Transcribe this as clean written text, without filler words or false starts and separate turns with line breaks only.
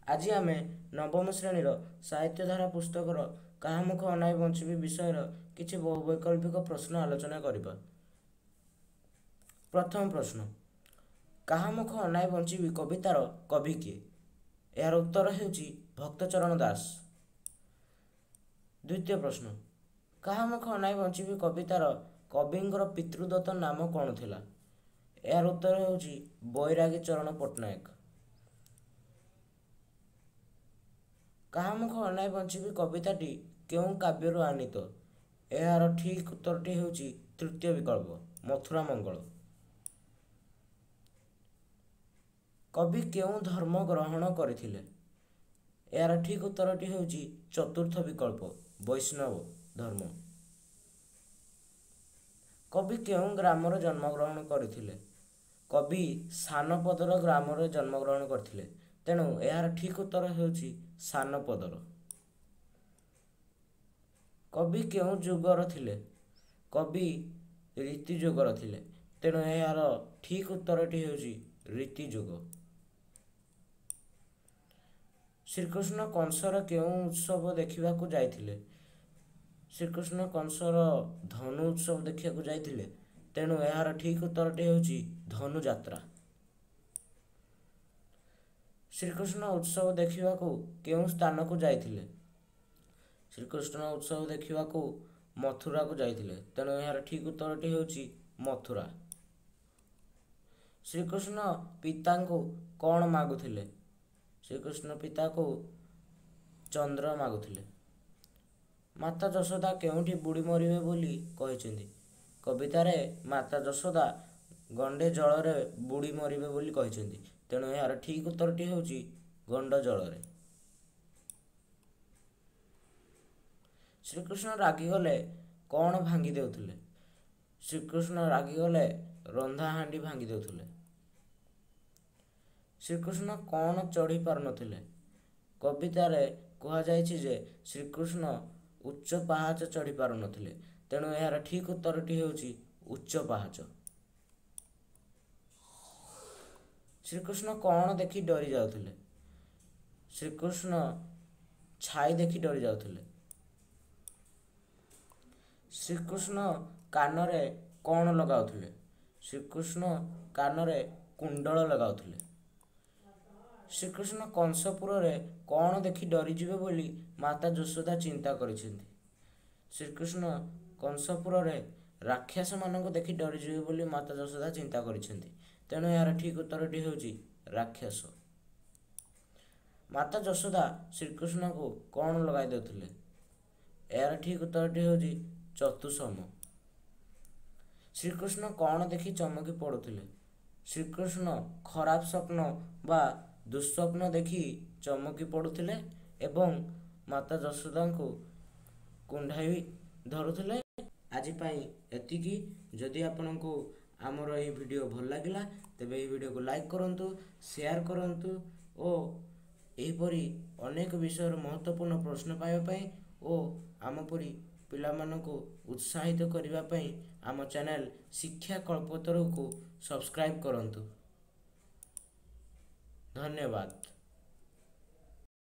ଆଜି ଆମେ ନବମ ଶ୍ରେଣୀର ସାହିତ୍ୟଧାରା ପୁସ୍ତକର କାହା ମୁଖ ଅନାଇ ବଞ୍ଚିବି ବିଷୟର କିଛି ବହୁ ବୈକଳ୍ପିକ ପ୍ରଶ୍ନ ଆଲୋଚନା କରିବା। ପ୍ରଥମ ପ୍ରଶ୍ନ, କାହା ମୁଖ ଅନାଇ ବଞ୍ଚିବି କବିତାର କବି କିଏ? ଏହାର ଉତ୍ତର ହେଉଛି ଭକ୍ତଚରଣ ଦାସ। ଦ୍ୱିତୀୟ ପ୍ରଶ୍ନ, କାହା ମୁଖ ଅନାଇ ବଞ୍ଚିବି କବିତାର କବିଙ୍କର ପିତୃଦତ୍ତ ନାମ କ'ଣ ଥିଲା? ଏହାର ଉତ୍ତର ହେଉଛି ବୈରାଗୀ ଚରଣ ପଟ୍ଟନାୟକ। କାହା ମୁଖ ଅନାଇ ବଞ୍ଚିବି କବିତାଟି କେଉଁ କାବ୍ୟରୁ ଆନୀତ? ଏହାର ଠିକ୍ ଉତ୍ତରଟି ହେଉଛି ତୃତୀୟ ବିକଳ୍ପ, ମଥୁରା ମଙ୍ଗଳ। କବି କେଉଁ ଧର୍ମ ଗ୍ରହଣ କରିଥିଲେ? ଏହାର ଠିକ୍ ଉତ୍ତରଟି ହେଉଛି ଚତୁର୍ଥ ବିକଳ୍ପ, ବୈଷ୍ଣବ ଧର୍ମ। କବି କେଉଁ ଗ୍ରାମରେ ଜନ୍ମଗ୍ରହଣ କରିଥିଲେ? କବି ସାନପଦର ଗ୍ରାମରେ ଜନ୍ମଗ୍ରହଣ କରିଥିଲେ, ତେଣୁ ଏହାର ଠିକ୍ ଉତ୍ତର ହେଉଛି ସାନପଦର। କବି କେଉଁ ଯୁଗର ଥିଲେ? କବି ରୀତି ଯୁଗର ଥିଲେ, ତେଣୁ ଏହାର ଠିକ୍ ଉତ୍ତରଟି ହେଉଛି ରୀତି ଯୁଗ। ଶ୍ରୀକୃଷ୍ଣ କଂସର କେଉଁ ଉତ୍ସବ ଦେଖିବାକୁ ଯାଇଥିଲେ? ଶ୍ରୀକୃଷ୍ଣ କଂସର ଧନୁ ଉତ୍ସବ ଦେଖିବାକୁ ଯାଇଥିଲେ, ତେଣୁ ଏହାର ଠିକ୍ ଉତ୍ତରଟି ହେଉଛି ଧନୁଯାତ୍ରା। ଶ୍ରୀକୃଷ୍ଣ ଉତ୍ସବ ଦେଖିବାକୁ କେଉଁ ସ୍ଥାନକୁ ଯାଇଥିଲେ? ଶ୍ରୀକୃଷ୍ଣ ଉତ୍ସବ ଦେଖିବାକୁ ମଥୁରାକୁ ଯାଇଥିଲେ, ତେଣୁ ଏହାର ଠିକ୍ ଉତ୍ତରଟି ହେଉଛି ମଥୁରା। ଶ୍ରୀକୃଷ୍ଣ ପିତାଙ୍କୁ କ'ଣ ମାଗୁଥିଲେ? ଶ୍ରୀକୃଷ୍ଣ ପିତାକୁ ଚନ୍ଦ୍ର ମାଗୁଥିଲେ। ମାତା ଯଶୋଦା କେଉଁଠି ବୁଡ଼ି ମରିବେ ବୋଲି କହିଛନ୍ତି? କବିତାରେ ମାତା ଯଶୋଦା ଗଣ୍ଡେ ଜଳରେ ବୁଡ଼ି ମରିବେ ବୋଲି କହିଛନ୍ତି, ତେଣୁ ଏହାର ଠିକ୍ ଉତ୍ତରଟି ହେଉଛି ଗଣ୍ଡ ଜଳରେ। ଶ୍ରୀକୃଷ୍ଣ ରାଗିଗଲେ କ'ଣ ଭାଙ୍ଗି ଦେଉଥିଲେ? ଶ୍ରୀକୃଷ୍ଣ ରାଗିଗଲେ ରନ୍ଧାହାଣ୍ଡି ଭାଙ୍ଗି ଦେଉଥିଲେ। ଶ୍ରୀକୃଷ୍ଣ କ'ଣ ଚଢ଼ି ପାରୁନଥିଲେ? କବିତାରେ କୁହାଯାଇଛି ଯେ ଶ୍ରୀକୃଷ୍ଣ ଉଚ୍ଚ ପାହାଚ ଚଢ଼ି ପାରୁନଥିଲେ, ତେଣୁ ଏହାର ଠିକ୍ ଉତ୍ତରଟି ହେଉଛି ଉଚ୍ଚ ପାହାଚ। ଶ୍ରୀକୃଷ୍ଣ କ'ଣ ଦେଖି ଡରି ଯାଉଥିଲେ? ଶ୍ରୀକୃଷ୍ଣ ଛାଇ ଦେଖି ଡରି ଯାଉଥିଲେ। ଶ୍ରୀକୃଷ୍ଣ କାନରେ କ'ଣ ଲଗାଉଥିଲେ? ଶ୍ରୀକୃଷ୍ଣ କାନରେ କୁଣ୍ଡଳ ଲଗାଉଥିଲେ। ଶ୍ରୀକୃଷ୍ଣ କଂସପୁରରେ କ'ଣ ଦେଖି ଡରିଯିବେ ବୋଲି ମାତା ଯଶୋଦା ଚିନ୍ତା କରିଛନ୍ତି? ଶ୍ରୀକୃଷ୍ଣ କଂସପୁରରେ ରାକ୍ଷସମାନଙ୍କୁ ଦେଖି ଡରିଯିବେ ବୋଲି ମାତା ଯଶୋଦା ଚିନ୍ତା କରିଛନ୍ତି, ତେଣୁ ଏହାର ଠିକ୍ ଉତ୍ତରଟି ହେଉଛି ରାକ୍ଷସ। ମାତା ଯଶୋଦା ଶ୍ରୀକୃଷ୍ଣଙ୍କୁ କ'ଣ ଲଗାଇ ଦେଉଥିଲେ? ଏହାର ଠିକ୍ ଉତ୍ତରଟି ହେଉଛି ଚତୁସମ। ଶ୍ରୀକୃଷ୍ଣ କ'ଣ ଦେଖି ଚମକି ପଡ଼ୁଥିଲେ? ଶ୍ରୀକୃଷ୍ଣ ଖରାପ ସ୍ୱପ୍ନ ବା ଦୁଃସ୍ୱପ୍ନ ଦେଖି ଚମକି ପଡ଼ୁଥିଲେ ଏବଂ ମାତା ଯଶୋଦାଙ୍କୁ କୁଣ୍ଢାଇ ଧରୁଥିଲେ। ଆଜି ପାଇଁ ଏତିକି। ଯଦି ଆପଣଙ୍କୁ ଆମର ଏହି ଭିଡ଼ିଓ ଭଲ ଲାଗିଲା, ତେବେ ଏହି ଭିଡ଼ିଓକୁ ଲାଇକ୍ କରନ୍ତୁ, ସେୟାର କରନ୍ତୁ ଓ ଏହିପରି ଅନେକ ବିଷୟର ମହତ୍ତ୍ୱପୂର୍ଣ୍ଣ ପ୍ରଶ୍ନ ପାଇବା ପାଇଁ ଓ ଆମ ପରି ପିଲାମାନଙ୍କୁ ଉତ୍ସାହିତ କରିବା ପାଇଁ ଆମ ଚ୍ୟାନେଲ୍ ଶିକ୍ଷା କଳ୍ପତରୁକୁ ସବସ୍କ୍ରାଇବ୍ କରନ୍ତୁ। ଧନ୍ୟବାଦ।